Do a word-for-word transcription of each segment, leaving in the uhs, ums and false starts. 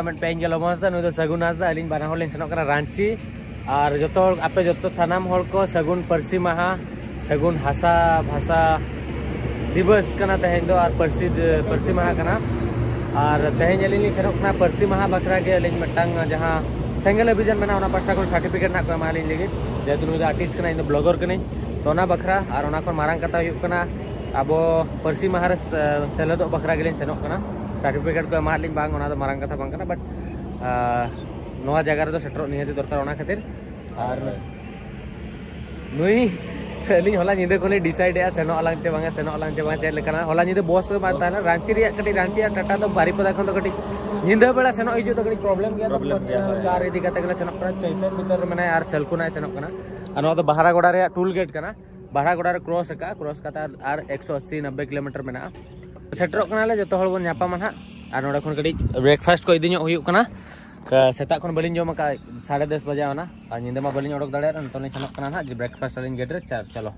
ᱢᱮᱱ ᱯᱮ ᱤᱧ ᱜᱮ ᱞᱚᱵᱚ ᱦᱟᱸᱥᱫᱟ, ᱱᱩᱭ ᱫᱚ ᱥᱟᱹᱜᱩᱱ ᱦᱟᱸᱥᱫᱟ, ᱟᱹᱞᱤᱧ ᱵᱟᱱᱟ ᱦᱚᱲ ᱞᱤᱧ ᱥᱮᱱᱚᱜ ᱠᱟᱱᱟ ᱨᱟᱺᱪᱤ᱾ ᱟᱨ ᱡᱚᱛᱚ ᱦᱚᱲ, ᱟᱯᱮ ᱡᱚᱛᱚ ᱥᱟᱱᱟᱢ ᱦᱚᱲ ᱠᱚ ᱥᱟᱹᱜᱩᱱ ᱯᱟᱹᱨᱥᱤ ᱢᱟᱦᱟ, ᱥᱟᱹᱜᱩᱱ ᱦᱟᱥᱟ ᱵᱷᱟᱥᱟ ᱫᱤᱵᱚᱥ ᱠᱟᱱᱟ ᱛᱮᱦᱮᱧ ᱫᱚ, ᱟᱨ ᱯᱟᱹᱨᱥᱤ, ᱯᱟᱹᱨᱥᱤ ᱢᱟᱦᱟ ᱠᱟᱱᱟ᱾ ᱟᱨ ᱛᱮᱦᱮᱧ ᱟᱹᱞᱤᱧ ᱞᱤᱧ ᱥᱮᱱᱚᱜ ᱠᱟᱱᱟ ᱯᱟᱹᱨᱥᱤ ᱢᱟᱦᱟ ᱵᱟᱠᱷᱨᱟ ᱜᱮ, ᱟᱹᱞᱤᱧ ᱢᱤᱫᱴᱟᱝ ᱡᱟᱦᱟᱸ ᱥᱮᱸᱜᱮᱞ ᱚᱵᱷᱤᱡᱟᱱ ᱢᱮᱱᱟᱜᱼᱟ, ᱚᱱᱟ ᱯᱟᱥᱴᱟ ᱠᱷᱚᱱ ᱥᱟᱨᱴᱤᱯᱷᱤᱠᱮᱴ ᱱᱟᱜ ᱠᱚ ᱮᱢᱟᱞᱤᱧ ᱞᱟᱹᱜᱤᱫ, ᱡᱮᱦᱮᱛᱩ ᱱᱩᱭ ᱫᱚ ᱟᱨᱴᱤᱥᱴ ᱠᱟᱱᱟᱭ, ᱤᱧ ᱫᱚ ᱵᱞᱚᱜᱟᱨ ᱠᱟᱹᱱᱟᱹᱧ᱾ ᱛᱚ ᱚᱱᱟ ᱵᱟᱠᱷᱨᱟ, ᱟᱨ ᱚᱱᱟ ᱠᱷᱚᱱ ᱢᱟᱨᱟᱝ ᱠᱟᱛᱷᱟ ᱦᱩᱭᱩᱜ ᱠᱟᱱᱟ, ᱟᱵᱚ ᱯᱟᱹᱨᱥᱤ ᱢᱟᱦᱟ ᱨᱮ ᱥᱮᱞᱮᱫᱚᱜ ᱵᱟᱠᱷᱨᱟ ᱜᱮᱞᱤᱧ ᱥᱮᱱᱚᱜ ᱠᱟᱱᱟ᱾ ᱥᱟᱨᱴᱤᱯᱷᱤᱠᱮᱴ ᱠᱚ ᱮᱢᱟᱞᱤᱧ ᱵᱟᱝ, ᱚᱱᱟ ᱫᱚ ᱢᱟᱨᱟᱝ ᱠᱟᱛᱷᱟ ᱵᱟᱝ ᱠᱟᱱᱟ, ᱵᱟᱴ ᱱᱚᱣᱟ ᱡᱟᱭᱜᱟ ᱨᱮᱫᱚ ᱥᱮᱴᱮᱨᱚᱜ ᱱᱤᱦᱟᱹᱛ ᱫᱚᱨᱠᱟᱨ᱾ ᱚᱱᱟ ᱠᱷᱟᱹᱛᱤᱨ ᱟᱨ ᱱᱩᱭ ᱟᱹᱞᱤᱧ ᱦᱚᱞᱟ ᱧᱤᱫᱟᱹ ᱠᱷᱚᱱᱞᱤᱧ ᱰᱤᱥᱟᱭᱤᱰᱮᱜᱼᱟ, ᱥᱮᱱᱚᱜ ᱟᱞᱟᱝ ᱪᱮ ᱵᱟᱝᱟ, ᱥᱮᱱᱚᱜ ᱟᱞᱟᱝ ᱪᱮ ᱵᱟᱝᱟ, ᱪᱮᱫ ᱞᱮᱠᱟᱱᱟ᱾ ᱦᱚᱞᱟ ᱧᱤᱫᱟᱹ ᱵᱚᱥ ᱨᱮ ᱵᱟᱝ ᱛᱟᱦᱮᱱᱟ, ᱨᱟᱺᱪᱤ ᱨᱮᱭᱟᱜ ᱠᱟᱹᱴᱤᱡ, ᱨᱟᱺᱪᱤ ᱟᱨ ᱴᱟᱴᱟ ᱫᱚ ᱵᱟᱨᱤᱯᱟᱫᱟ ᱠᱷᱚᱱ ᱫᱚ ᱠᱟᱹᱴᱤᱡ ᱧᱤᱫᱟᱹ ᱵᱮᱲᱟ ᱥᱮᱱᱚᱜ ᱦᱤᱡᱩᱜ ᱫᱚ ᱠᱟᱹᱴᱤᱡ ᱯᱨᱚᱵᱞᱮᱢ ᱜᱮᱭᱟ, ᱛᱚ ᱯᱨᱚᱵᱞᱮᱢ ᱜᱮᱭᱟ, ᱯᱟᱨᱥᱚᱱᱟᱞ ᱦᱳᱭ᱾ ᱠᱟᱨ ᱤᱫᱤ ᱠᱟᱛᱮ ᱜᱮᱞᱮ ᱥᱮᱱᱚᱜ ᱠᱟᱱᱟ᱾ ᱪᱳᱭᱛᱚᱱ ᱵᱷᱤᱛᱚᱨ ᱨᱮ ᱢᱮᱱᱟᱭᱟ ᱟᱨ ᱥᱟᱞᱠᱷᱩᱱᱟᱭ ᱥᱮᱱᱚᱜ ᱠᱟᱱᱟ᱾ ᱟᱨ ᱱᱚᱣᱟ ᱫᱚ ᱵᱟᱦᱟᱨᱟᱜᱚᱲᱟ ᱨᱮᱭᱟᱜ ᱴᱩᱞ ᱜᱮᱴ ᱠᱟᱱᱟ, ᱵᱟᱦᱟᱨᱟᱜᱚᱲᱟ ᱨᱮ ᱠᱨᱚᱥ ᱟᱠᱟᱫᱼᱟ, ᱠᱨᱚᱥ ᱠᱟᱛᱮ ᱟᱨ, ᱟᱨ ᱮᱠᱥᱚ ᱟᱥᱤ ᱱᱚᱵᱵᱳᱭ ᱠᱤᱞᱳᱢᱤᱴᱟᱨ ᱢᱮᱱᱟᱜᱼᱟ᱾ ᱥᱮᱴᱮᱨᱚᱜ ᱠᱟᱱᱟᱞᱮ, ᱡᱚᱛᱚ ᱦᱚᱲ ᱵᱚᱱ ᱧᱟᱯᱟᱢᱟ ᱱᱟᱦᱟᱜ᱾ ᱟᱨ ᱱᱚᱰᱮ ᱠᱷᱚᱱ ᱠᱟᱹᱴᱤᱡ ᱵᱨᱮᱠᱯᱷᱟᱥᱴ ᱠᱚ ᱤᱫᱤ ᱧᱚᱜ ᱦᱩᱭᱩᱜ ᱠᱟᱱᱟ᱾ ᱠᱟ-, ᱥᱮᱛᱟᱜ ᱠᱷᱚᱱ ᱵᱟᱹᱞᱤᱧ ᱡᱚᱢ ᱟᱠᱟᱫᱼᱟ, ᱥᱟᱲᱮ ᱫᱚᱥ ᱵᱟᱡᱟᱣ ᱮᱱᱟ, ᱟᱨ ᱧᱤᱫᱟᱹ ᱢᱟ ᱵᱟᱹᱞᱤᱧ ᱚᱰᱚᱠ ᱫᱟᱲᱮᱭᱟᱜᱼᱟ᱾ ᱱᱤᱛᱚᱜ ᱞᱤᱧ ᱥᱮᱱᱚᱜ ᱠᱟᱱᱟ ᱱᱟᱦᱟᱜ, ᱡᱮ ᱵᱨᱮᱠᱯᱷᱟᱥᱴ ᱟᱹᱞᱤᱧ ᱜᱮᱴ ᱨᱮ᱾ ᱪᱟ-, ᱪᱚᱞᱚ᱾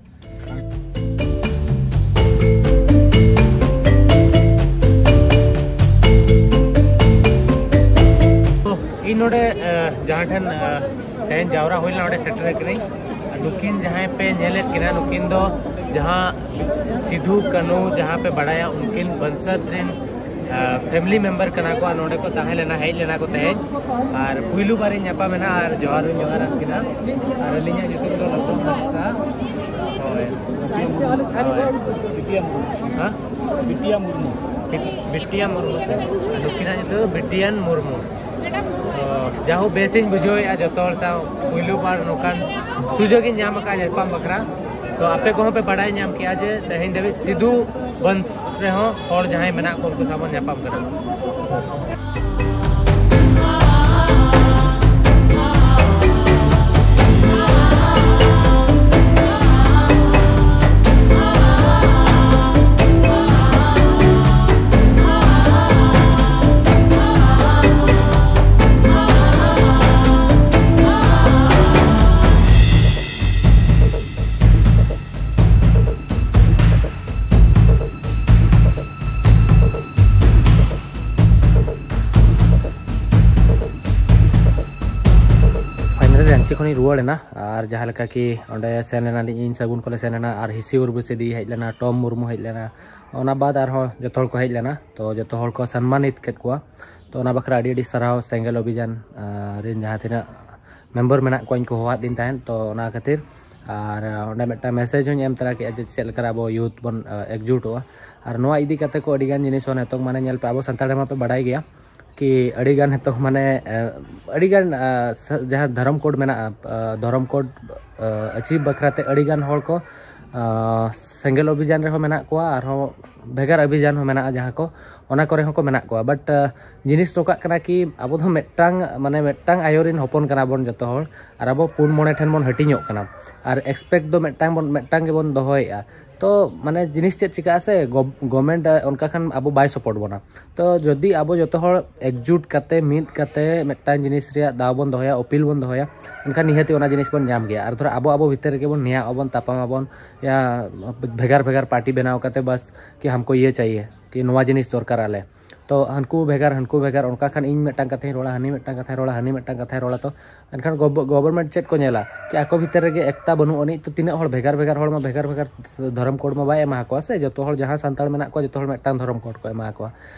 ᱤᱧ ᱱᱚᱰᱮ, ᱮ, ᱡᱟᱦᱟᱸ ᱴᱷᱮᱱ, ᱮ, ᱛᱮᱦᱮᱧ ᱡᱟᱣᱨᱟ ᱦᱩᱭ ᱞᱮᱱᱟ, ᱚᱸᱰᱮ ᱥᱮᱴᱮᱨ ᱠᱟᱹᱱᱟᱹᱧ᱾ ᱟᱨ ᱱᱩᱠᱤᱱ ᱡᱟᱦᱟᱸᱭ ᱯᱮ ᱧᱮᱞᱮᱫ ᱠᱤᱱᱟ, ᱱᱩᱠᱤᱱ ᱫᱚ ᱡᱟᱦᱟᱸ ᱥᱤᱫᱷᱩ ᱠᱟᱹᱱᱦᱩ ᱡᱟᱦᱟᱸ ᱯᱮ ᱵᱟᱲᱟᱭᱟ, ᱩᱱᱠᱤᱱ ᱵᱚᱝᱥᱚᱡᱽ ᱨᱮᱱ, ᱟ, ᱯᱷᱮᱢᱤᱞᱤ ᱢᱮᱢᱵᱟᱨ ᱠᱟᱱᱟ ᱠᱚ᱾ ᱟᱨ ᱱᱚᱰᱮ ᱠᱚ ᱛᱟᱦᱮᱸ ᱞᱮᱱᱟ, ᱦᱮᱡ ᱞᱮᱱᱟ ᱠᱚ ᱛᱮᱦᱮᱧ᱾ ᱟᱨ ᱯᱩᱭᱞᱩ ᱵᱟᱨᱤᱧ ᱧᱟᱯᱟᱢ ᱮᱱᱟ, ᱟᱨ ᱡᱚᱦᱟᱨ ᱦᱚᱧ ᱡᱚᱦᱟᱨ ᱟᱹᱠᱤᱱᱟ᱾ ᱟᱨ ᱟᱹᱞᱤᱧᱟᱜ ᱧᱩᱛᱩᱢ ᱫᱚ ᱞᱚᱠᱠᱷᱚᱱ ᱦᱟᱸᱥᱫᱟ᱾ ᱦᱳᱭ᱾ ᱦᱳᱭ᱾ ᱦᱮᱸ? ᱵᱤᱴᱤᱭᱟ ᱢᱩᱨᱢᱩ᱾ ᱵᱤᱴ-, ᱵᱤᱴᱤᱭᱟ ᱢᱩᱨᱢᱩ ᱥᱮ? ᱟᱨ ᱱᱩᱠᱤᱱᱟᱜ ᱧᱩᱛᱩᱢ ᱫᱚ ᱵᱤᱴᱤᱭᱟᱱ ᱢᱩᱨᱢᱩ᱾ ᱛᱚ, ᱡᱟᱦᱳᱠ, ᱵᱮᱥᱤᱧ ᱵᱩᱡᱷᱟᱹᱣᱮᱫᱼᱟ ᱡᱚᱛᱚ ᱦᱚᱲ ᱥᱟᱶ ᱯᱩᱭᱞᱩ ᱵᱟᱨ ᱱᱚᱝᱠᱟᱱ ᱥᱩᱡᱳᱜᱽ ᱤᱧ ᱧᱟᱢ ᱟᱠᱟᱫᱼᱟ ᱧᱟᱯᱟᱢ ᱵᱟᱠᱷᱨᱟ᱾ ᱛᱚ, ᱟᱯᱮ ᱠᱚᱦᱚᱸ ᱯᱮ ᱵᱟᱲᱟᱭ ᱧᱟᱢ ᱠᱮᱜᱼᱟ ᱡᱮ ᱛᱮᱦᱮᱧ ᱫᱷᱟᱹᱵᱤᱡ ᱥᱤᱫᱷᱩ ᱵᱚᱝᱥ ᱨᱮᱦᱚᱸ ᱦᱚᱲ ᱡᱟᱦᱟᱸᱭ ᱢᱮᱱᱟᱜ ᱠᱚ, ᱩᱱᱠᱩ ᱥᱟᱶ ᱵᱚᱱ ᱧᱟᱯᱟᱢ ᱠᱟᱱᱟ᱾ ᱠᱷᱚᱱᱤᱧ ᱨᱩᱣᱟᱹᱲ ᱮᱱᱟ᱾ ᱟᱨ ᱡᱟᱦᱟᱸ ᱞᱮᱠᱟ ᱠᱤ ᱚᱸᱰᱮ ᱥᱮᱱ ᱞᱮᱱᱟᱞᱤᱧ, ᱤᱧ ᱥᱟᱹᱜᱩᱱ ᱠᱚᱞᱮ ᱥᱮᱱ ᱞᱮᱱᱟ, ᱟᱨ ᱦᱤᱥᱤ ᱩᱨᱵᱤᱥᱤ ᱫᱤ ᱦᱮᱡ ᱞᱮᱱᱟ, ᱴᱚᱢ ᱢᱩᱨᱢᱩ ᱦᱮᱡ ᱞᱮᱱᱟ, ᱚᱱᱟ ᱵᱟᱫ ᱟᱨᱦᱚᱸ ᱡᱚᱛᱚ ᱦᱚᱲ ᱠᱚ ᱦᱮᱡ ᱞᱮᱱᱟ᱾ ᱛᱚ ᱡᱚᱛᱚ ᱦᱚᱲ ᱠᱚ ᱥᱚᱱᱢᱟᱱᱤᱛ ᱠᱮᱫ ᱠᱚᱣᱟ᱾ ᱛᱚ ᱚᱱᱟ ᱵᱟᱠᱷᱨᱟ ᱟᱹᱰᱤ ᱟᱹᱰᱤ ᱥᱟᱨᱦᱟᱣ ᱥᱮᱸᱜᱮᱞ ᱚᱵᱷᱤᱡᱟᱱ ᱟᱨ ᱨᱮᱱ ᱡᱟᱦᱟᱸ ᱛᱤᱱᱟᱹᱜ ᱢᱮᱢᱵᱟᱨ ᱢᱮᱱᱟᱜ ᱠᱚᱣᱟ, ᱤᱧ ᱠᱚ ᱦᱚᱦᱚᱣᱟᱫ ᱫᱤᱧ ᱛᱟᱦᱮᱸᱫ᱾ ᱛᱚ ᱚᱱᱟ ᱠᱷᱟᱹᱛᱤᱨ ᱟᱨ ᱚᱸᱰᱮ ᱢᱤᱫᱴᱟᱝ ᱢᱮᱥᱮᱡᱽ ᱦᱚᱸᱧ ᱮᱢ ᱛᱚᱨᱟ ᱠᱮᱫᱼᱟ ᱡᱮ ᱪᱮᱫ ᱞᱮᱠᱟᱨᱮ ᱟᱵᱚ ᱭᱩᱛᱷ ᱵᱚᱱ ᱮᱠᱡᱩᱴᱚᱜᱼᱟ᱾ ᱟᱨ ᱱᱚᱣᱟ ᱤᱫᱤ ᱠᱟᱛᱮ ᱠᱚ ᱟᱹᱰᱤᱜᱟᱱ ᱡᱤᱱᱤᱥ ᱦᱚᱸ ᱱᱤᱛᱚᱝ ᱢᱟᱱᱮ ᱧᱮᱞ ᱯᱮ, ᱟᱵᱚ ᱥᱟᱱᱛᱟᱲ ᱢᱟᱯᱮ ᱵᱟᱲᱟᱭ ᱜᱮᱭᱟ ᱠᱤ ᱟᱹᱰᱤᱜᱟᱱ ᱱᱤᱛᱚᱝ ᱢᱟᱱᱮ ᱟᱹᱰᱤᱜᱟᱱ ᱡᱟᱦᱟᱸ ᱫᱷᱚᱨᱚᱢ ᱠᱳᱰ ᱢᱮᱱᱟᱜᱼᱟ, ᱫᱷᱚᱨᱚᱢ ᱠᱳᱰ ᱟᱹᱪᱤᱵᱷ ᱵᱟᱠᱷᱨᱟ ᱛᱮ ᱟᱹᱰᱤᱜᱟᱱ ᱦᱚᱲ ᱠᱚ ᱥᱮᱸᱜᱮᱞ ᱚᱵᱷᱤᱡᱟᱱ ᱨᱮᱦᱚᱸ ᱢᱮᱱᱟᱜ ᱠᱚᱣᱟ, ᱟᱨᱦᱚᱸ ᱵᱷᱮᱜᱟᱨ ᱚᱵᱷᱤᱡᱟᱱ ᱦᱚᱸ ᱢᱮᱱᱟᱜᱼᱟ ᱡᱟᱦᱟᱸ ᱠᱚ, ᱚᱱᱟ ᱠᱚᱨᱮ ᱦᱚᱸᱠᱚ ᱢᱮᱱᱟᱜ ᱠᱚᱣᱟ᱾ ᱵᱟᱴ ᱡᱤᱱᱤᱥ ᱱᱚᱝᱠᱟᱜ ᱠᱟᱱᱟ ᱠᱤ ᱟᱵᱚ ᱫᱚ ᱢᱤᱫᱴᱟᱝ ᱢᱟᱱᱮ ᱢᱤᱫᱴᱟᱝ ᱟᱭᱳ ᱨᱮᱱ ᱦᱚᱯᱚᱱ ᱠᱟᱱᱟ ᱵᱚᱱ ᱡᱚᱛᱚ ᱦᱚᱲ, ᱟᱨ ᱟᱵᱚ ᱯᱩᱱ ᱢᱚᱬᱮ ᱴᱷᱮᱱ ᱵᱚᱱ ᱦᱟᱹᱴᱤᱧᱚᱜ ᱠᱟᱱᱟ, ᱟᱨ ᱮᱠᱥᱯᱮᱠᱴ ᱫᱚ ᱢᱤᱫᱴᱟᱝ ᱵᱚᱱ ᱢᱤᱫᱴᱟᱝ ᱜᱮᱵᱚᱱ ᱫᱚᱦᱚᱭᱮᱫᱼᱟ᱾ ᱛᱚ ᱢᱟᱱᱮ ᱡᱤᱱᱤᱥ ᱪᱮᱫ ᱪᱤᱠᱟᱹᱜᱼᱟ ᱥᱮ, ᱜᱚᱵᱷ- ᱜᱚᱵᱷᱢᱮᱱᱴ ᱚᱱᱠᱟ ᱠᱷᱟᱱ ᱟᱵᱚ ᱵᱟᱭ ᱥᱟᱯᱳᱨᱴ ᱵᱚᱱᱟ᱾ ᱛᱚ ᱡᱩᱫᱤ ᱟᱵᱚ ᱡᱚᱛᱚ ᱦᱚᱲ ᱮᱠᱡᱩᱴ ᱠᱟᱛᱮ ᱢᱤᱫ ᱠᱟᱛᱮ ᱢᱤᱫᱴᱟᱝ ᱡᱤᱱᱤᱥ ᱨᱮᱭᱟᱜ ᱫᱟᱣ ᱵᱚᱱ ᱫᱚᱦᱚᱭᱟ, ᱟᱯᱤᱞ ᱵᱚᱱ ᱫᱚᱦᱚᱭᱟ, ᱮᱱᱠᱷᱟᱱ ᱱᱤᱦᱟᱹᱛ ᱚᱱᱟ ᱡᱤᱱᱤᱥ ᱵᱚᱱ ᱧᱟᱢ ᱜᱮᱭᱟ᱾ ᱟᱨ ᱫᱷᱚᱨᱚ ᱟᱵᱚ ᱟᱵᱚ ᱵᱷᱤᱛᱤᱨ ᱨᱮᱜᱮ ᱵᱚᱱ ᱱᱮᱭᱟᱜ ᱟᱵᱚᱱ, ᱛᱟᱯᱟᱢ ᱟᱵᱚᱱ, ᱭᱟ ᱵᱷᱮᱜᱟᱨ ᱵᱷᱮᱜᱟᱨ ᱯᱟᱨᱴᱤ ᱵᱮᱱᱟᱣ ᱠᱟᱛᱮ ᱵᱟᱥ ᱠᱤ ᱦᱟᱢᱠᱳ ᱤᱭᱟᱹ ᱪᱟᱦᱤᱭᱮ ᱠᱤ ᱱᱚᱣᱟ ᱡᱤᱱᱤᱥ ᱫᱚᱨᱠᱟᱨ ᱟᱞᱮ, ᱛᱚ ᱦᱟᱱᱠᱩ ᱵᱷᱮᱜᱟᱨ ᱦᱟᱱᱠᱩ ᱵᱷᱮᱜᱟᱨ, ᱚᱱᱠᱟ ᱠᱷᱟᱱ ᱤᱧ ᱢᱤᱫᱴᱟᱝ ᱠᱟᱛᱷᱟᱧ ᱨᱚᱲᱟ, ᱦᱟᱹᱱᱤ ᱢᱤᱫᱴᱟᱝ ᱠᱟᱛᱷᱟᱭ ᱨᱚᱲᱟ, ᱦᱟᱹᱱᱤ ᱢᱤᱫᱴᱟᱝ ᱠᱟᱛᱷᱟᱭ ᱨᱚᱲᱟ᱾ ᱛᱚ ᱮᱱᱠᱷᱟᱱ ᱜᱚᱵᱷ- ᱜᱚᱵᱷᱚᱨᱢᱮᱱᱴ ᱪᱮᱫ ᱠᱚ ᱧᱮᱞᱟ ᱠᱤ ᱟᱠᱚ ᱵᱷᱤᱛᱤᱨ ᱨᱮᱜᱮ ᱮᱠᱛᱟ ᱵᱟᱹᱱᱩᱜ ᱟᱹᱱᱤᱡ, ᱛᱚ ᱛᱤᱱᱟᱹᱜ ᱦᱚᱲ ᱵᱷᱮᱜᱟᱨ ᱵᱷᱮᱜᱟᱨ ᱦᱚᱲ ᱢᱟ ᱵᱷᱮᱜᱟᱨ ᱵᱷᱮᱜᱟᱨ ᱫᱷᱚᱨᱚᱢ ᱠᱳᱰ ᱢᱟ ᱵᱟᱭ ᱮᱢᱟ ᱠᱚᱣᱟ ᱥᱮ, ᱡᱚᱛᱚ ᱦᱚᱲ ᱡᱟᱦᱟᱸ ᱥᱟᱱᱛᱟᱲ ᱢᱮᱱᱟᱜ ᱠᱚᱣᱟ ᱡᱚᱛᱚ ᱦᱚᱲ ᱢᱤᱫᱴᱟᱝ ᱫᱷᱚᱨᱚᱢ ᱠᱳᱰ ᱠᱚ ᱮᱢᱟ ᱠᱚᱣᱟ᱾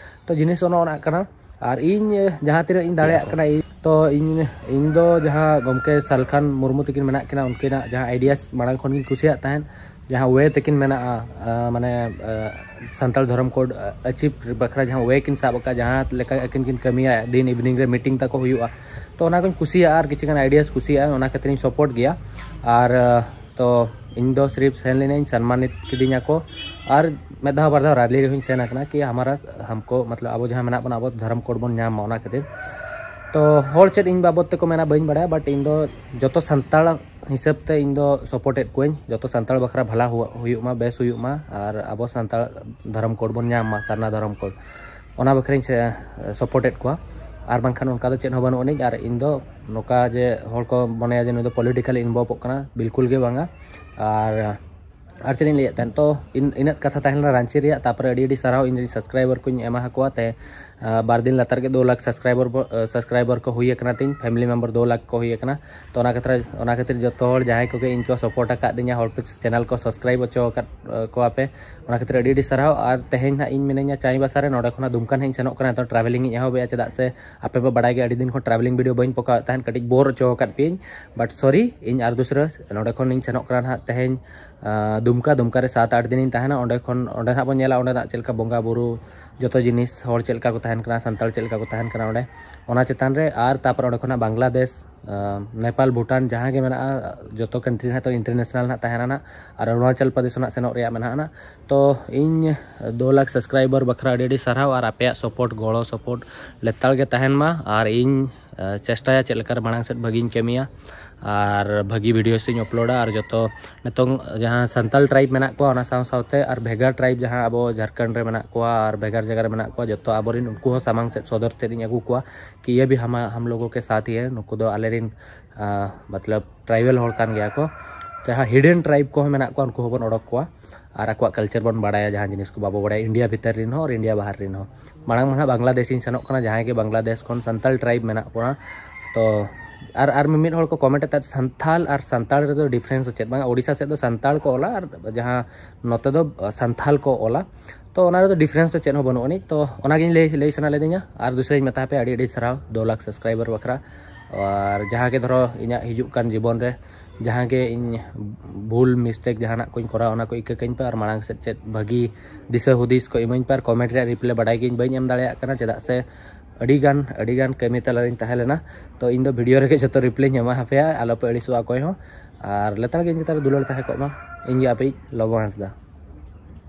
ᱛᱚ ᱡᱤᱱᱤᱥ ᱚᱱᱮ ᱚᱱᱟ ᱠᱟᱱᱟ᱾ ᱟᱨ ᱤᱧ ᱡᱟᱦᱟᱸ ᱛᱤᱱᱟᱹᱜ ᱤᱧ ᱫᱟᱲᱮᱭᱟᱜ ᱠᱟᱱᱟ, ᱤᱧ ᱛᱚ ᱤᱧ ᱤᱧ ᱫᱚ ᱡᱟᱦᱟᱸ ᱜᱚᱢᱠᱮ ᱥᱟᱞᱠᱷᱟᱱ ᱢᱩᱨᱢᱩ ᱛᱟᱹᱠᱤᱱ ᱢᱮᱱᱟᱜ ᱠᱤᱱᱟ, ᱩᱱᱠᱤᱱᱟᱜ ᱡᱟᱦᱟᱸ ᱟᱭᱰᱤᱭᱟᱥ ᱢᱟᱲᱟᱝ ᱠᱷᱚᱱ ᱜᱤᱧ ᱠᱩᱥᱤᱭᱟᱜ ᱛᱟᱦᱮᱸᱫ, ᱡᱟᱦᱟᱸ ᱳᱭᱮ ᱛᱟᱹᱠᱤᱱ ᱢᱮᱱᱟᱜᱼᱟ, ᱟᱸ, ᱢᱟᱱᱮ ᱟᱸ, ᱥᱟᱱᱛᱟᱲ ᱫᱷᱚᱨᱚᱢ ᱠᱳᱰ ᱟᱹᱪᱤᱵᱷ ᱵᱟᱠᱷᱨᱟ ᱡᱟᱦᱟᱸ ᱳᱭᱮ ᱠᱤᱱ ᱥᱟᱵ ᱟᱠᱟᱫ, ᱡᱟᱦᱟᱸ ᱞᱮᱠᱟ ᱟᱹᱠᱤᱱ ᱠᱤᱱ ᱠᱟᱹᱢᱤᱭᱟ, ᱫᱤᱱ ᱤᱵᱷᱤᱱᱤᱝ ᱨᱮ ᱢᱤᱴᱤᱝ ᱛᱟᱠᱚ ᱦᱩᱭᱩᱜᱼᱟ, ᱛᱚ ᱚᱱᱟ ᱠᱚᱧ ᱠᱩᱥᱤᱭᱟᱜᱼᱟ᱾ ᱟᱨ ᱠᱤᱪᱷᱩ ᱜᱟᱱ ᱟᱭᱰᱤᱭᱟᱥ ᱠᱩᱥᱤᱭᱟᱜᱼᱟ, ᱚᱱᱟ ᱠᱷᱟᱹᱛᱤᱨ ᱤᱧ ᱥᱟᱯᱳᱨᱴ ᱜᱮᱭᱟ᱾ ᱟᱨ ᱟᱸ, ᱛᱚ ᱤᱧ ᱫᱚ ᱥᱤᱨᱤᱯ ᱥᱮᱱ ᱞᱤᱱᱟᱹᱧ, ᱥᱚᱱᱢᱟᱱᱤᱛ ᱠᱤᱫᱤᱧᱟ ᱠᱚ, ᱟᱨ ᱢᱤᱫ ᱫᱷᱟᱣ ᱵᱟᱨ ᱫᱷᱟᱣ ᱨᱟᱞᱤ ᱨᱮᱦᱚᱸᱧ ᱥᱮᱱ ᱟᱠᱟᱱᱟ ᱠᱤ ᱦᱟᱢᱟᱨᱟ ᱦᱟᱢᱠᱳ ᱢᱚᱛᱞᱚᱵ ᱟᱵᱚ ᱡᱟᱦᱟᱸ ᱢᱮᱱᱟᱜ ᱵᱚᱱᱟ ᱟᱵᱚ ᱫᱷᱚᱨᱚᱢ ᱠᱳᱰ ᱵᱚᱱ ᱧᱟᱢ ᱢᱟ, ᱚᱱᱟ ᱠᱷᱟᱹᱛᱤᱨ᱾ ᱛᱚ ᱦᱚᱲ ᱪᱮᱫ ᱤᱧ ᱵᱟᱵᱚᱫ ᱛᱮᱠᱚ ᱢᱮᱱᱟ ᱵᱟᱹᱧ ᱵᱟᱲᱟᱭᱟ, ᱵᱟᱴ ᱤᱧ ᱫᱚ ᱡᱚᱛᱚ ᱥᱟᱱᱛᱟᱲ ᱦᱤᱥᱟᱹᱵ ᱛᱮ ᱤᱧ ᱫᱚ ᱥᱟᱯᱳᱨᱴ ᱮᱫ ᱠᱚᱣᱟᱹᱧ, ᱡᱚᱛᱚ ᱥᱟᱱᱛᱟᱲ ᱵᱟᱠᱷᱨᱟ ᱵᱷᱟᱞᱟ ᱦᱩᱭᱩᱜ ᱢᱟ, ᱵᱮᱥ ᱦᱩᱭᱩᱜ ᱢᱟ, ᱟᱨ ᱟᱵᱚ ᱥᱟᱱᱛᱟᱲ ᱫᱷᱚᱨᱚᱢ ᱠᱳᱰ ᱵᱚᱱ ᱧᱟᱢ ᱢᱟ, ᱥᱟᱨᱱᱟ ᱫᱷᱚᱨᱚᱢ ᱠᱳᱰ, ᱚᱱᱟ ᱵᱟᱠᱷᱨᱟᱧ ᱥᱟᱯᱳᱨᱴ ᱮᱫ ᱠᱚᱣᱟ᱾ ᱟᱨ ᱵᱟᱝᱠᱷᱟᱱ ᱚᱱᱠᱟ ᱫᱚ ᱪᱮᱫ ᱦᱚᱸ ᱵᱟᱹᱱᱩᱜ ᱟᱹᱱᱤᱡ᱾ ᱟᱨ ᱤᱧ ᱫᱚ ᱱᱚᱝᱠᱟ ᱡᱮ ᱦᱚᱲ ᱠᱚ ᱢᱚᱱᱮᱭᱟ ᱡᱮ ᱱᱩᱭ ᱫᱚ ᱯᱚᱞᱤᱴᱤᱠᱟᱞ ᱤᱱᱵᱚᱞᱵᱷᱚᱜ ᱠᱟᱱᱟ, ᱵᱤᱞᱠᱩᱞ ᱜᱮ ᱵᱟᱝᱟ᱾ ᱟᱨ ᱟᱨ ᱪᱮᱫ ᱤᱧ ᱞᱟᱹᱭᱮᱫ ᱛᱟᱦᱮᱸᱫ, ᱛᱚ ᱤᱱ- ᱤᱱᱟᱹᱜ ᱠᱟᱛᱷᱟ ᱛᱟᱦᱮᱸ ᱞᱮᱱᱟ ᱨᱟᱺᱪᱤ ᱨᱮᱭᱟᱜ᱾ ᱛᱟᱨᱯᱚᱨᱮ ᱟᱹᱰᱤ ᱟᱹᱰᱤ ᱥᱟᱨᱦᱟᱣ ᱤᱧ ᱨᱮᱱ ᱥᱟᱵᱥᱠᱨᱟᱭᱵᱟᱨ ᱠᱚᱧ ᱮᱢᱟ ᱟᱠᱚᱣᱟ, ᱛᱮ ᱵᱟᱨ ᱫᱤᱱ ᱞᱟᱛᱟᱨ ᱜᱮ ᱫᱩ ᱞᱟᱠᱷ ᱥᱟᱵᱥᱠᱨᱟᱭᱵᱟᱨ ᱥᱟᱵᱥᱠᱨᱟᱭᱵᱟᱨ ᱠᱚ ᱦᱩᱭ ᱟᱠᱟᱱᱟ ᱛᱤᱧ, ᱯᱷᱮᱢᱤᱞᱤ ᱢᱮᱢᱵᱟᱨ ᱫᱩ ᱞᱟᱠᱷ ᱠᱚ ᱦᱩᱭ ᱟᱠᱟᱱᱟ᱾ ᱛᱚ ᱚᱱᱟ ᱠᱷᱟᱹᱛᱤᱨ ᱚᱱᱟ ᱠᱷᱟᱹᱛᱤᱨ ᱡᱚᱛᱚ ᱦᱚᱲ ᱡᱟᱦᱟᱸᱭ ᱠᱚᱜᱮ ᱤᱧ ᱠᱚ ᱥᱟᱯᱳᱨᱴ ᱟᱠᱟᱫ ᱫᱤᱧᱟ, ᱦᱚᱲ ᱯᱮ ᱪᱮᱱᱮᱞ ᱠᱚ ᱥᱟᱵᱥᱠᱨᱟᱭᱤᱵ ᱦᱚᱪᱚ ᱟᱠᱟᱫ ᱠᱚᱣᱟ ᱯᱮ, ᱚᱱᱟ ᱠᱷᱟᱹᱛᱤᱨ ᱟᱹᱰᱤ ᱟᱹᱰᱤ ᱥᱟᱨᱦᱟᱣ᱾ ᱟᱨ ᱛᱮᱦᱮᱧ ᱦᱟᱸᱜ ᱤᱧ ᱢᱤᱱᱟᱹᱧᱟ ᱪᱟᱸᱭᱵᱟᱥᱟ ᱨᱮ, ᱱᱚᱰᱮ ᱠᱷᱚᱱᱟᱜ ᱫᱩᱢᱠᱟ ᱦᱟᱸᱜ ᱤᱧ ᱥᱮᱱᱚᱜ ᱠᱟᱱᱟ᱾ ᱱᱤᱛᱚᱜ ᱴᱨᱟᱵᱷᱮᱞᱤᱝ ᱤᱧ ᱮᱦᱚᱵᱮᱜᱼᱟ, ᱪᱮᱫᱟᱜ ᱥᱮ ᱟᱯᱮ ᱯᱮ ᱵᱟᱲᱟᱭ ᱜᱮᱭᱟ ᱟᱹᱰᱤ ᱫᱤᱱ ᱠᱷᱚᱱ ᱴᱨᱟᱵᱷᱮᱞᱤᱝ ᱵᱷᱤᱰᱤᱭᱳ ᱵᱟᱹᱧ ᱯᱳᱠᱟᱣᱮᱫ ᱛᱟᱦᱮᱸᱫ, ᱠᱟᱹᱴᱤᱡ ᱵᱳᱨ ᱦᱚᱪᱚ ᱟᱠᱟᱫ ᱯᱮᱭᱟᱹᱧ᱾ ᱵᱟᱴ ᱥᱚᱨᱤ, ᱤᱧ ᱟᱨ ᱫᱩᱥᱨᱟᱹ ᱱᱚᱰᱮ ᱠᱷᱚᱱ ᱤᱧ ᱥᱮᱱᱚᱜ ᱠᱟᱱᱟ ᱦᱟᱸᱜ ᱛᱮᱦᱮᱧ ᱫᱩᱢᱠᱟ᱾ ᱫᱩᱢᱠᱟ ᱨᱮ ᱥᱟᱛ ᱟᱴ ᱫᱤᱱᱤᱧ ᱛᱟᱦᱮᱱᱟ᱾ ᱚᱸᱰᱮ ᱠᱷᱚᱱ ᱚᱸᱰᱮ ᱦᱟᱸᱜ ᱵᱚᱱ ᱧᱮᱞᱟ ᱚᱸᱰᱮᱱᱟᱜ ᱪᱮᱫ ᱞᱮᱠᱟ ᱵᱚᱸᱜᱟ ᱵᱩᱨᱩ, ᱡᱚᱛᱚ ᱡᱤᱱᱤᱥ, ᱦᱚᱲ ᱪᱮᱫ ᱞᱮᱠᱟ ᱠᱚ ᱛᱟᱦᱮᱱ ᱠᱟᱱᱟ, ᱥᱟᱱᱛᱟᱲ ᱪᱮᱫ ᱞᱮᱠᱟ ᱠᱚ ᱛᱟᱦᱮᱱ ᱠᱟᱱᱟ ᱚᱸᱰᱮ, ᱚᱱᱟ ᱪᱮᱛᱟᱱ ᱨᱮ᱾ ᱟᱨ ᱛᱟᱨᱯᱚᱨ ᱚᱸᱰᱮ ᱠᱷᱚᱱᱟᱜ ᱵᱟᱝᱞᱟᱫᱮᱥ, ᱱᱮᱯᱟᱞ, ᱵᱷᱩᱴᱟᱱ, ᱡᱟᱦᱟᱸ ᱜᱮ ᱢᱮᱱᱟᱜᱼᱟ, ᱡᱚᱛᱚ ᱠᱟᱱᱴᱨᱤ ᱨᱮᱱᱟᱜ ᱛᱚ ᱤᱱᱴᱟᱨᱱᱮᱥᱱᱟᱞ ᱦᱟᱸᱜ ᱛᱟᱦᱮᱱᱟ ᱦᱟᱸᱜ᱾ ᱟᱨ ᱚᱨᱩᱱᱟᱪᱚᱞ ᱯᱨᱚᱫᱮᱥ ᱦᱚᱸ ᱦᱟᱸᱜ ᱥᱮᱱᱚᱜ ᱨᱮᱭᱟᱜ ᱢᱮᱱᱟᱜᱼᱟ ᱦᱟᱸᱜ᱾ ᱛᱚ ᱤᱧ ᱫᱩ ᱞᱟᱠᱷ ᱥᱟᱵᱥᱠᱨᱟᱭᱵᱟᱨ ᱵᱟᱠᱷᱨᱟ ᱟᱹᱰᱤ ᱟᱹᱰᱤ ᱥᱟᱨᱦᱟᱣ, ᱟᱨ ᱟᱯᱮᱭᱟᱜ ᱥᱟᱯᱳᱨᱴ, ᱜᱚᱲᱚ ᱥᱟᱯᱳᱨᱴ ᱞᱮᱛᱟᱲ ᱜᱮ ᱛᱟᱦᱮᱱ ᱢᱟ᱾ ᱟᱨ ᱤᱧ ᱪᱮᱥᱴᱟᱭᱟ ᱪᱮᱫ ᱞᱮᱠᱟᱨᱮ ᱢᱟᱲᱟᱝ ᱥᱮᱫ ᱵᱷᱟᱹᱜᱤᱧ ᱠᱟᱹᱢᱤᱭᱟ ᱟᱨ ᱵᱷᱟᱹᱜᱤ ᱵᱷᱤᱰᱤᱭᱳᱥ ᱤᱧ ᱟᱯᱞᱳᱰᱟ᱾ ᱟᱨ ᱡᱚᱛᱚ ᱱᱤᱛᱚᱝ ᱡᱟᱦᱟᱸ ᱥᱟᱱᱛᱟᱲ ᱴᱨᱟᱭᱤᱵᱽ ᱢᱮᱱᱟᱜ ᱠᱚᱣᱟ, ᱚᱱᱟ ᱥᱟᱶ ᱥᱟᱶᱛᱮ ᱟᱨ ᱵᱷᱮᱜᱟᱨ ᱴᱨᱟᱭᱤᱵᱽ ᱡᱟᱦᱟᱸ ᱟᱵᱚ ᱡᱷᱟᱲᱠᱷᱚᱸᱰ ᱨᱮ ᱢᱮᱱᱟᱜ ᱠᱚᱣᱟ ᱟᱨ ᱵᱷᱮᱜᱟᱨ ᱡᱟᱭᱜᱟ ᱨᱮ ᱢᱮᱱᱟᱜ ᱠᱚᱣᱟ, ᱡᱚᱛᱚ ᱟᱵᱚᱨᱮᱱ ᱩᱱᱠᱩ ᱦᱚᱸ ᱥᱟᱢᱟᱝ ᱥᱮᱫ ᱥᱚᱫᱚᱨ ᱛᱮᱫ ᱤᱧ ᱟᱹᱜᱩ ᱠᱚᱣᱟ ᱠᱤ ᱤᱭᱟᱹ ᱵᱷᱤ ᱦᱟᱢᱟ ᱦᱟᱢ ᱞᱳᱜᱳ ᱠᱮ ᱥᱟᱛᱷ ᱦᱤ ᱦᱮ, ᱱᱩᱠᱩ ᱫᱚ ᱟᱞᱮᱨᱮᱱ ᱢᱚᱛᱞᱚᱵ ᱴᱨᱟᱭᱵᱟᱞ ᱦᱚᱲ ᱠᱟᱱ ᱜᱮᱭᱟ ᱠᱚ᱾ ᱡᱟᱦᱟᱸ ᱦᱤᱰᱮᱱ ᱴᱨᱟᱭᱤᱵᱽ ᱠᱚᱦᱚᱸ ᱢᱮᱱᱟᱜ ᱠᱚᱣᱟ, ᱩᱱᱠᱩ ᱦᱚᱸᱵᱚᱱ ᱚᱰᱚᱠ ᱠᱚᱣᱟ ᱟᱨ ᱟᱠᱚᱣᱟᱜ ᱠᱟᱞᱪᱟᱨ ᱵᱚᱱ ᱵᱟᱲᱟᱭᱟ, ᱡᱟᱦᱟᱸ ᱡᱤᱱᱤᱥ ᱠᱚ ᱵᱟᱵᱚ ᱵᱟᱲᱟᱭᱟ ᱤᱱᱰᱤᱭᱟ ᱵᱷᱤᱛᱟᱹᱨ ᱨᱮᱱ ᱦᱚᱸ ᱟᱨ ᱤᱱᱰᱤᱭᱟ ᱵᱟᱦᱟᱨ ᱨᱮᱱ ᱦᱚᱸ᱾ ᱢᱟᱲᱟᱝ ᱢᱟ ᱱᱟᱦᱟᱜ ᱵᱟᱝᱞᱟᱫᱮᱥᱤᱧ ᱥᱮᱱᱚᱜ ᱠᱟᱱᱟ, ᱡᱟᱦᱟᱸᱭ ᱜᱮ ᱵᱟᱝᱞᱟᱫᱮᱥ ᱠᱷᱚᱱ ᱥᱟᱱᱛᱟᱲ ᱴᱨᱟᱭᱤᱵᱽ ᱢᱮᱱᱟᱜ ᱵᱚᱱᱟ᱾ ᱛᱚ ᱟᱨ ᱟᱨ ᱢᱤᱢᱤᱫ ᱦᱚᱲ ᱠᱚ ᱠᱚᱢᱮᱱᱴ ᱮᱫ ᱛᱟᱦᱮᱸᱫ, ᱥᱟᱱᱛᱷᱟᱞ ᱟᱨ ᱥᱟᱱᱛᱟᱲ ᱨᱮᱫᱚ ᱰᱤᱯᱷᱟᱨᱮᱱᱥ ᱫᱚ ᱪᱮᱫ ᱵᱟᱝ? ᱳᱰᱤᱥᱟ ᱥᱮᱫ ᱫᱚ ᱥᱟᱱᱛᱟᱲ ᱠᱚ ᱚᱞᱟ ᱟᱨ ᱡᱟᱦᱟᱸ ᱱᱚᱛᱮ ᱫᱚ ᱥᱟᱱᱛᱷᱟᱞ ᱠᱚ ᱚᱞᱟ᱾ ᱛᱚ ᱚᱱᱟ ᱨᱮᱫᱚ ᱰᱤᱯᱷᱟᱨᱮᱱᱥ ᱫᱚ ᱪᱮᱫ ᱦᱚᱸ ᱵᱟᱹᱱᱩᱜ ᱟᱹᱱᱤᱡ᱾ ᱛᱚ ᱚᱱᱟᱜᱤᱧ ᱞᱟᱹᱭ ᱞᱟᱹᱭ ᱥᱟᱱᱟ ᱞᱤᱫᱤᱧᱟ᱾ ᱟᱨ ᱫᱩᱥᱨᱟᱧ ᱢᱮᱛᱟ ᱯᱮᱭᱟ, ᱟᱹᱰᱤ ᱟᱹᱰᱤ ᱥᱟᱨᱦᱟᱣ ᱫᱩ ᱞᱟᱠᱷ ᱥᱟᱵᱥᱠᱨᱟᱭᱵᱟᱨ ᱵᱟᱠᱷᱨᱟ᱾ ᱟᱨ ᱡᱟᱦᱟᱸ ᱜᱮ ᱫᱷᱚᱨᱚ ᱤᱧᱟᱹᱜ ᱦᱤᱡᱩᱜ ᱠᱟᱱ ᱡᱤᱵᱚᱱ ᱨᱮ ᱡᱟᱦᱟᱸ ᱜᱮ ᱤᱧ ᱵᱷᱩᱞ ᱢᱤᱥᱴᱮᱠ ᱡᱟᱦᱟᱱᱟᱜ ᱠᱚᱧ ᱠᱚᱨᱟᱣᱟ, ᱚᱱᱟ ᱠᱚ ᱤᱠᱟᱹ ᱠᱟᱹᱧ ᱯᱮ᱾ ᱟᱨ ᱢᱟᱲᱟᱝ ᱥᱮᱫ ᱪᱮᱫ ᱵᱷᱟᱹᱜᱤ ᱫᱤᱥᱟᱹ ᱦᱩᱫᱤᱥ ᱠᱚ ᱤᱢᱟᱹᱧ ᱯᱮ᱾ ᱟᱨ ᱠᱚᱢᱮᱱᱴ ᱨᱮᱭᱟᱜ ᱨᱤᱯᱞᱟᱭ ᱵᱟᱰᱟᱭ ᱜᱤᱧ ᱵᱟᱹᱧ ᱮᱢ ᱫᱟᱲᱮᱭᱟᱜ ᱠᱟᱱᱟ, ᱪᱮᱫᱟᱜ ᱥᱮ ᱟᱹᱰᱤ ᱜᱟᱱ ᱟᱹᱰᱤ ᱜᱟᱱ ᱠᱟᱹᱢᱤ ᱛᱟᱞᱟᱨᱤᱧ ᱛᱟᱦᱮᱸ ᱞᱮᱱᱟ᱾ ᱛᱚ ᱤᱧ ᱫᱚ ᱵᱷᱤᱰᱤᱭᱳ ᱨᱮᱜᱮ ᱡᱚᱛᱚ ᱨᱤᱯᱞᱟᱭᱤᱧ ᱮᱢᱟ ᱦᱟᱯᱮᱭᱟ, ᱟᱞᱚ ᱯᱮ ᱟᱹᱲᱤᱥᱚᱜᱼᱟ ᱚᱠᱚᱭ ᱦᱚᱸ᱾ ᱟᱨ ᱞᱮᱛᱟᱲ ᱜᱮ ᱤᱧ ᱪᱮᱛᱟᱱ ᱨᱮ ᱫᱩᱞᱟᱹᱲ ᱛᱟᱦᱮᱸ ᱠᱚᱜ ᱢᱟ᱾ ᱤᱧ ᱜᱮ ᱟᱯᱮᱭᱤᱡ ᱞᱚᱵᱚ ᱦᱟᱸᱥᱫᱟ᱾